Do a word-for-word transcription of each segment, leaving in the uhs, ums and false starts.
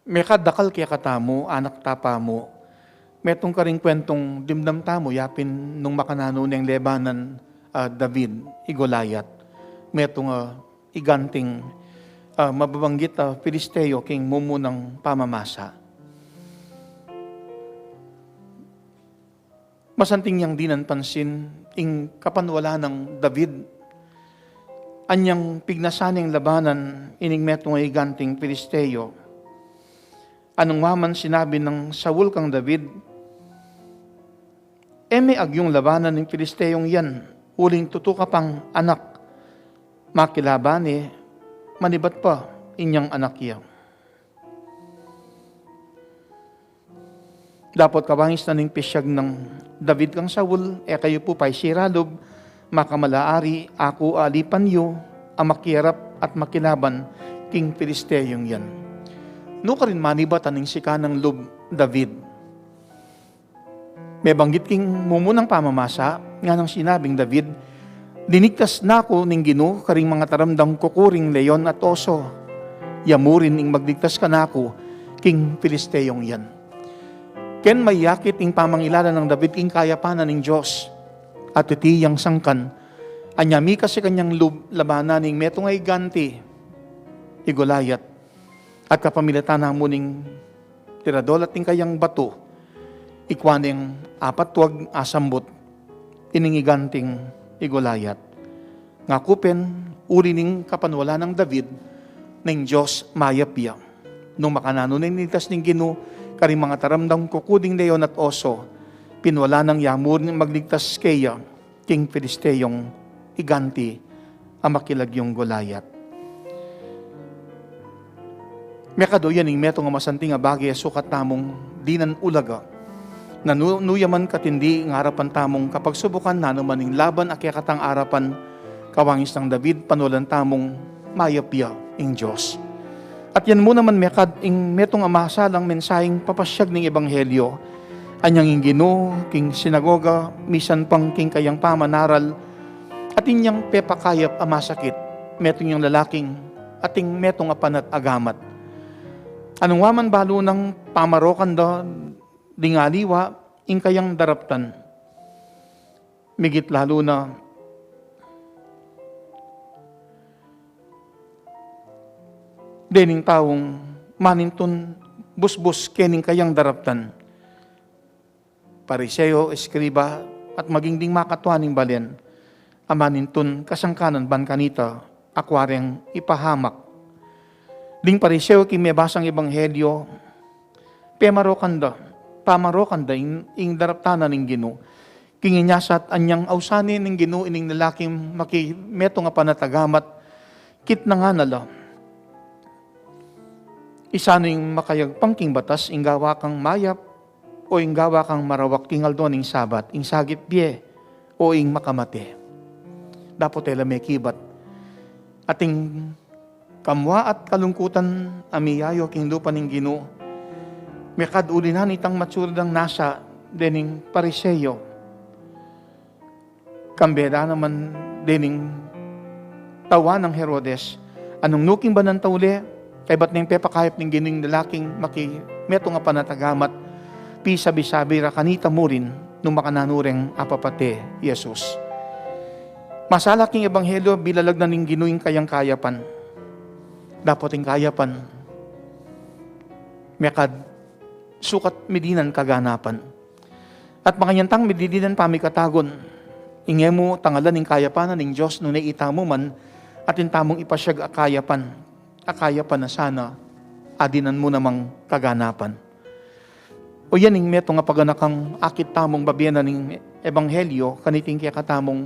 Mekad dakal kekatamu, anak tapa mu, metung karing kuentong dimdam tamu, yapin nung makananu neng lebanan, ah, David i Goliat. Metung, ah, iganting, ah, mababanggit, ah, Filisteo king mumunang pamamasa. Masanting yang dinan pansin ing kapanwalan nang David. Anyang pignasan neng labanan ining metung a iganting Filisteo. Anung wa man sinabi nang Saul kang David, "E me agyung labanan ing Filisteong yan, uling tutu ka pang anak. Makilaban e, manibat pa inyang anak ya." Dapot kawangis na ning pisyag nang David kang Saul, "E kayu pu paisira lub, makamalaari aku alipan yu a makiarap at makilaban king Filisteong yan." Nu karin manibat a ning sika nang lub, David? Mebanggit king mumunang pamamasa, nganang sinabing David, "Linigtas na ku ning Ginu karing mangataram dang kuku ring leon at oso. Ya mu rin ing magligtas kanaku king Filisteong yan." Ken mayakit ing pamangilala nang David king kayapan na ning Dios. At iti yang sangkan, anya mika si kanyang lub labanan ning metung a iganti, i Goliat. At kapamilatan na mu ning tiradol at ing kayang batu, ikua neng apat tuag asambut ining iganting i Goliat. Ngaku pin, uli ning kapanwalan nang David, ning Dios mayap ya. Nung makananu neng linigtas ning Ginu karing mangataram dang kuku ding leon at oso, pinwanan nang ya mu rin magligtas keya king Filisteong iganti a makilagyung Goliat. Mekad o yan ing metung a masanting a bage a sukat tamung dinan ulaga. Nanu, nu ya man katindi ing arapan tamung kapagsubukan, nanu man ing laban a kekatang arapan, kawangis nang David, panwalan tamung mayap ya ing Dios. At yan mu naman mekad ing metung a masalang mensaheng papasyag ning ebanghelyo. Anyang ing Ginu king sinagoga, misan pang king kayang pamanaral, atin yang pepakayap a masakit, metung yang lalaking ating metung a panat a gamat. Anung wa man balu nang pamarokan da ding aliwa, ing kayang daraptan. Migit lalu na dening taung manintun busbus kening kayang daraptan. Pariseo, eskriba, at maging ding makatua ning balen a manintun kasangkanan ban kanita a kua reng ipahamak. Ding Pariseo king mebasang ebanghelyo, pemarokan da, pamarokan da ing, ing daraptan na ning Ginu. King inya sa at anyang ausan ne ning Ginu ining lalaking makimetung a panat a gamat, kitnangan na la. Isanu ing makayagpang king batas, ing gawa kang mayap, o ing gawa kang marawak king aldo ning Sabat, ing sagip bie, o ing makamate? Dapot e la mekibat. Ating kamua at kalungkutan a miyayu king lupa ning Ginu. Mekad uli na nitang matsura dang nasa dening Pariseo. Kambe da naman dening tauan nang Herodes, anung nu king ban nang taule, kaybat neng pepakayap ning Ginu ing lalaking makimetung a panat a gamat, pisabi-sabi ra kanita murin nung makananu reng apapate i Jesus. Masalang king ebanghelyo, bilalag na ning Ginu ing kayang kayapan. Dapot ing kayapan, mekad sukat midinan kaganapan. At makanyan tang mididinan pamikatagun, ing e mu tangalan ing kayapan na ning Dios, nune itamu man, atin tamung ipasyag a kayapan, a kayapan na sana, adinan mu namang kaganapan. O yan ing metung a paganakang akit tamung babie na ning ebanghelyo, kaniting kekatamung,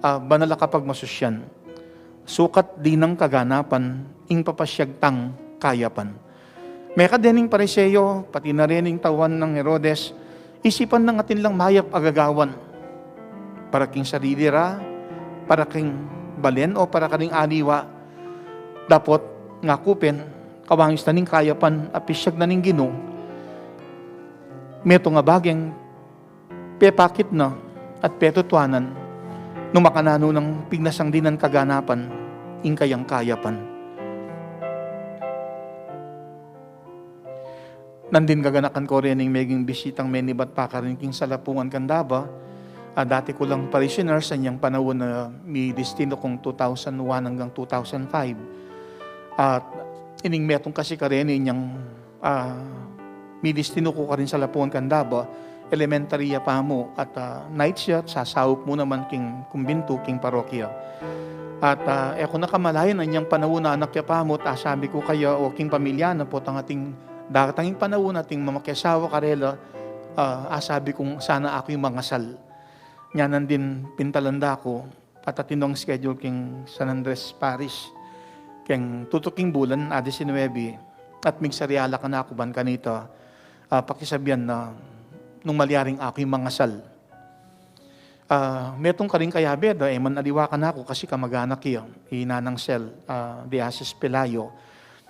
ah, banal a kapagmasusyan. Sukat dinang kaganapan, ing papasyag tang kayapan. Mekad dening Pariseo, pati na rin ing tauan nang Herodes, isipan nang atin lang mayap a gagawan. Para king sarili ra, para king balen o para karing aliwa. Dapot, ngaku pin, kawangis na ning kayapan a pisyag na ning Ginu. Metung a bageng pepakit na at petutuanan, nung makananu nang pignasang dinan kaganapan, ing kayang kayapan. Nandin gaganakan ko rin ing meging bisitang menibat pa karin king salapungan kang Davao. Ah, dati ku lang parishioners anyang panaun na midistinu kung two thousand one hanggang two thousand five. At ining metung kasi karin inyang, ah, midistinu ku karin salapungan kang Davao, elementary ya pa mu at, ah, night shift, sasaup mu naman king kumbintu, king parokya. At, ah, e ku na kamalayan anyang panaun na anak ya pa mu, at asabi ku kaya o king pamilya na potang ating daratang ing panaun ating mamakiasawa karela, ah, asabi kung sana aku ing mangasal. Nyanan din pintalan da ku, at atin nong schedule king San Andres Parish, keng tutuking bulan, ah, diecinuebe, at migsariala kanaku ban kanita, ah, pakisabian na nung malyaring aku ing mangasal. Ah, metung karing kayabe da, e man aliwa kanaku kasi kamaganak ya, i Nanang Sel, ah, de Asis Pelayo.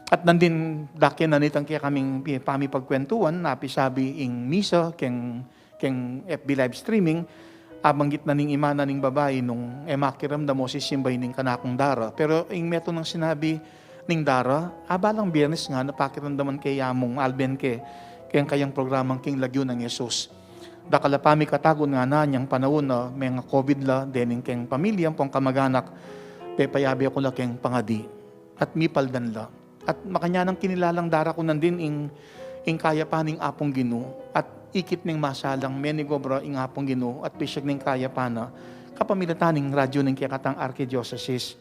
At nandin dake na nitang kekaming pi-, pamipagkwentuan, napisabi ing misa, keng, keng F B live streaming, abanggit na ning ima na ning babai nung e makiramdam o sisimba ining kanakung dara. Pero ing metung nang sinabi ning dara, abalang Biyernes ngana pakiramdaman ke ya mung Alben ke, keng kayang programang king Lagyu nang Jesus. Dakal a pamikatagun ngana anyang panaun na menga-covid la, dening keng pamilya ampong kamaganak, pepayabe ku la keng pangadi. At mipaldan la. At makanyan nang kinilalang dara ku nandin ing, ing kayapan ning Apung Ginu, at ikit neng masalang menigobra ing Apung Ginu, at pisyag neng kayapan na, kapamilatan ning radyu ning kekatang arkidiosesis,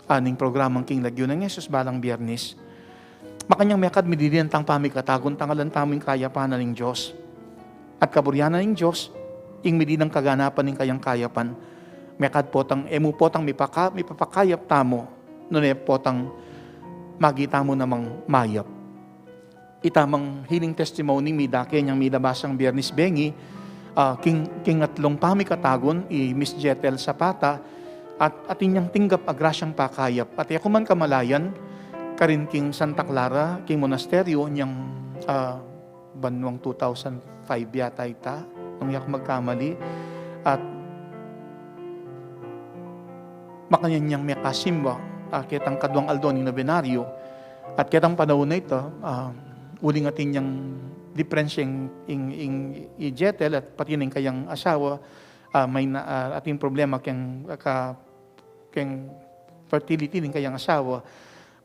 ah, ning programang king Lagyu nang Jesus balang Biyernes. Makanyang mekad mididinan tang pamikatagun, tangalan tamu ing kayapan na ning Dios. At kaburian na ning Dios, ing midinan kaganapan ning kayang kayapan. Mekad potang, e mu potang mipaka-, mipapakayap tamu, nune potang magi tamu namang mayap. Itamang healing testimony mi dake nyang milabasang Biyernes bengi, ah, king, king atlung pamikatagun, i Miss Jetel Zapata, at atin yang tinggap a grasyang pakayap. At e ku man kamalayan, karin king Santa Clara, king monasteryo, nyang, ah, banwang two thousand five yata ita, nung e ku magkamali. At makanyan yang mekasimba, ah, ketang kaduang aldo ning nobenaryo. At ketang panaun na ita, ah, uling atin yang diperensya ing, ing, ing i Jetel at pati na ing kayang asawa, ah, mayna, ah, atin problema keng, ka, keng fertility ning kayang asawa.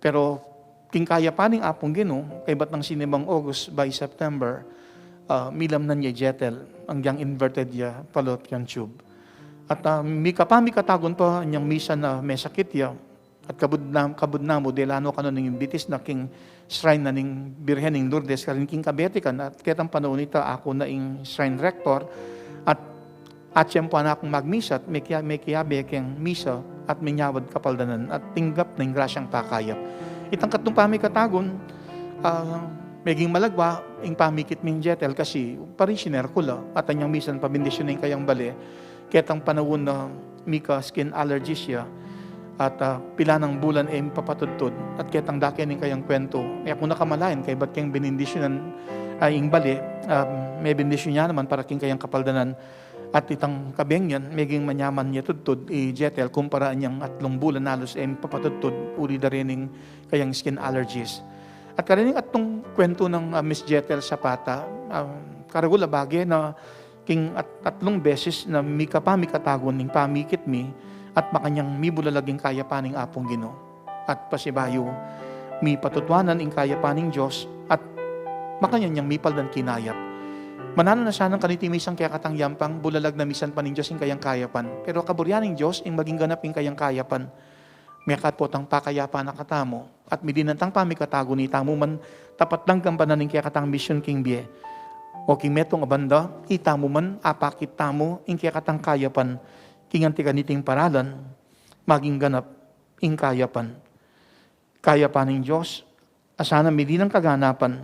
Pero king kayapan ning Apung Ginu, kaybat nang sinibang August by September, ah, milamnan ya i Jetel, anggiyang inverted ya fallopian tube. At, ah, mika-, pamikatagun pa nyang misa na mesakit ya, at kabud na, kabud na mu, de la no kanu ning imbitis na king shrine na ning Birhen ning Lourdes, karin king Kabetikan, at ketang panaun ita, aku na ing shrine rector, at atyempuan na kung magmisa, at mekia-, mekiabe keng misa, at minyawad kapaldanan, at tinggap na ing grasyang pakayap. Itang katlung pamikatagun, ah, meging malagwa ing pamikit mi nang Jetel kasi parishioner ku la, at anyang misan pabendisyon na ing kayang bale, ketang panaun na mika skin allergies ya, at, ah, pila nang bulan e mipapatudtud, at ketang dake ning kayang kwentu, e ku na kamalayan kaybat keng benendisyonan, ah, ing bale, ah, mebendisyon ya naman para king kayang kapaldanan, at itang kabeng yan, meging manyaman ya tudtud i Jetel kumpara anyang atlung bulan alus e mipapatudtud, uli da rin ing kayang skin allergies. At karin ing atlung kwentu nang, ah, Miss Jetel Zapata, ah, karagul a bage na king at-, atlung beses na mika-, pamikatagun ing pamikit mi, at makanyang mibulalag ing kayapan ning Apung Ginu. At pasibayu, mipatutuanan ing kayapan ning Dios, at makanyan yang mipaldan kinayap. Mananu na sanang kaniti misang kekatang yampang, bulalag na misan pa ning Dios ing kayang kayapan. Pero kaburian ning Dios, ing maging ganap ing kayang kayapan. Mekad potang pakayapan na katamu, at midinan tang pamikatagun, itamu man tapat lang gambalanan ing kekatang misyon king bie. O king metung a banda, itamu man apakit tamu ing kekatang kayapan, king anti kaniting paralan, maging ganap ing kayapan. Kayapan ning Dios, a sana midinan kaganapan,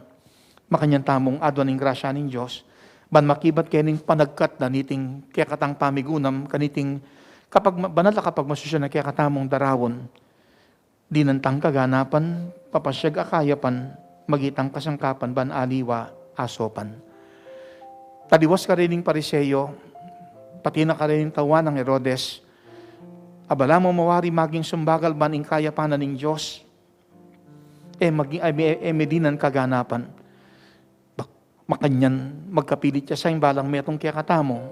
makanyan tamung aduan ing grasya ning Dios, ban makibat kening panagkat na niting kekatang pamigunam, kaniting kapag ma-, banal a kapagmasusyan na kekatamung daraun, dinan tang kaganapan, papasyag a kayapan, magitang kasangkapan, ban aliwa asopan. Taliwas karin ing Pariseo, pati na karin ing tauan nang Herodes, abala mu mawari maging sumbagal ban ing kayapan na ning Dios, e magi-, e, e, e midinan kaganapan. Makanyan magkapilit ya sa imbalang metung kekatamu.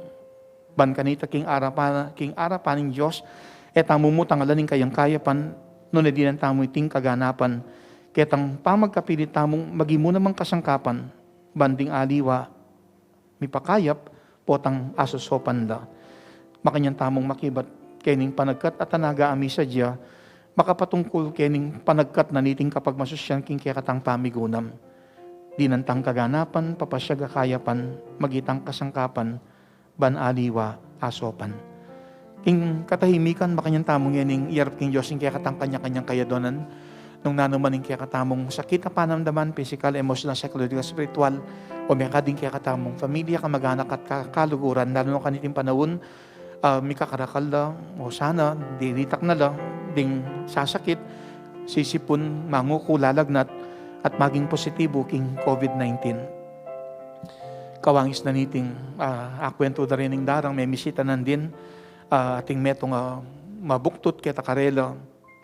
Ban kanita king arapan, king arapan ning Dios, e tamu mu tangalan ing kayang kayapan, nune dinan tamu iting kaganapan, ketang pamagkapilit tamung maging mu namang kasangkapan, ban ding aliwa, mipakayap, potang asosopan la. Makanyan tamung makibat kening panagkat at tanaga a misa dia, makapatungkul kening panagkat na niting kapagmasusyan king kekatang pamigunam. Dinan tang kaganapan, papasiag a kayapan, maging tang kasangkapan, ban aliwa, asopan. King katahimikan, makanyan tamung ngening iyarap king Dios ing kekatang kanya-kanyang kayadonan, nung nanu man ing kekatamung sakit a panamdaman, pisikal, emosyonal, psychological, spiritual, o mekad ing kekatamung pamilya, kamag-anak at ka-, kaluguran, lalu na kaniting panaun, ah, mikakarakal la, o sana, diritak na la, ding sasakit, sisipun, manguku, lalagnat, at maging positibo king COVID nineteen. Kawangis na niting, ah, akwentu da rin ing darang, memisita nan din, ah, ating metung, ah, mabuktut keta karela,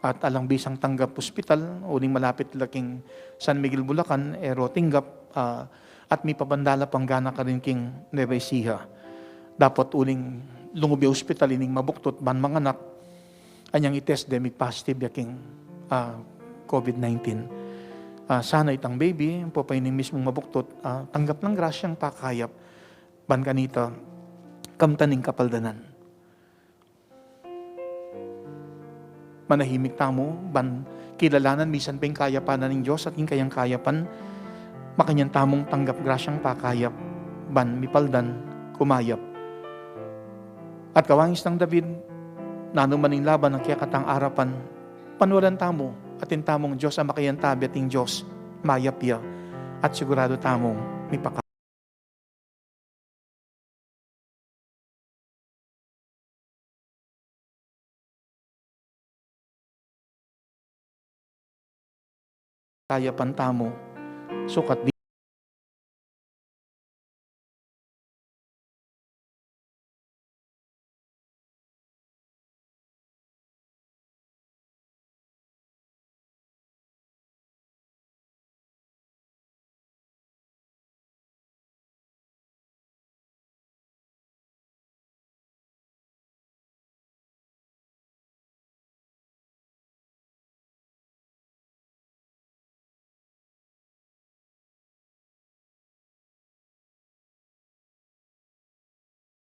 at alang bisang tanggap ospital, uling malapit la king San Miguel, Bulacan, e ro tinggap, ah, at mipabanda la pang gana karin king Nueva Ecija. Dapot uling lungub ya ospital ining mabuktut ban manganak, anyang i-test de, mig-positive ya king, ah, COVID nineteen. Ah, sana itang baby, ampo pa ining mismung mabuktut, ah, tanggap lang grasyang pakayap, ban kanita, kamtan ing kapaldanan. Manahimik tamu, ban kilalanan misan pa ing kayapan na ning Dios at ing kayang kayapan, makanyan tamung tanggap grasyang pakayap, ban mipaldan, kumayap. At kawangis nang David, nanu man ing laban a kekatang arapan, panualan tamu, atin tamung Dios a makayantabi at ing Dios mayap ya, at sigurado tamung mipaka- kayapan tamu, sukat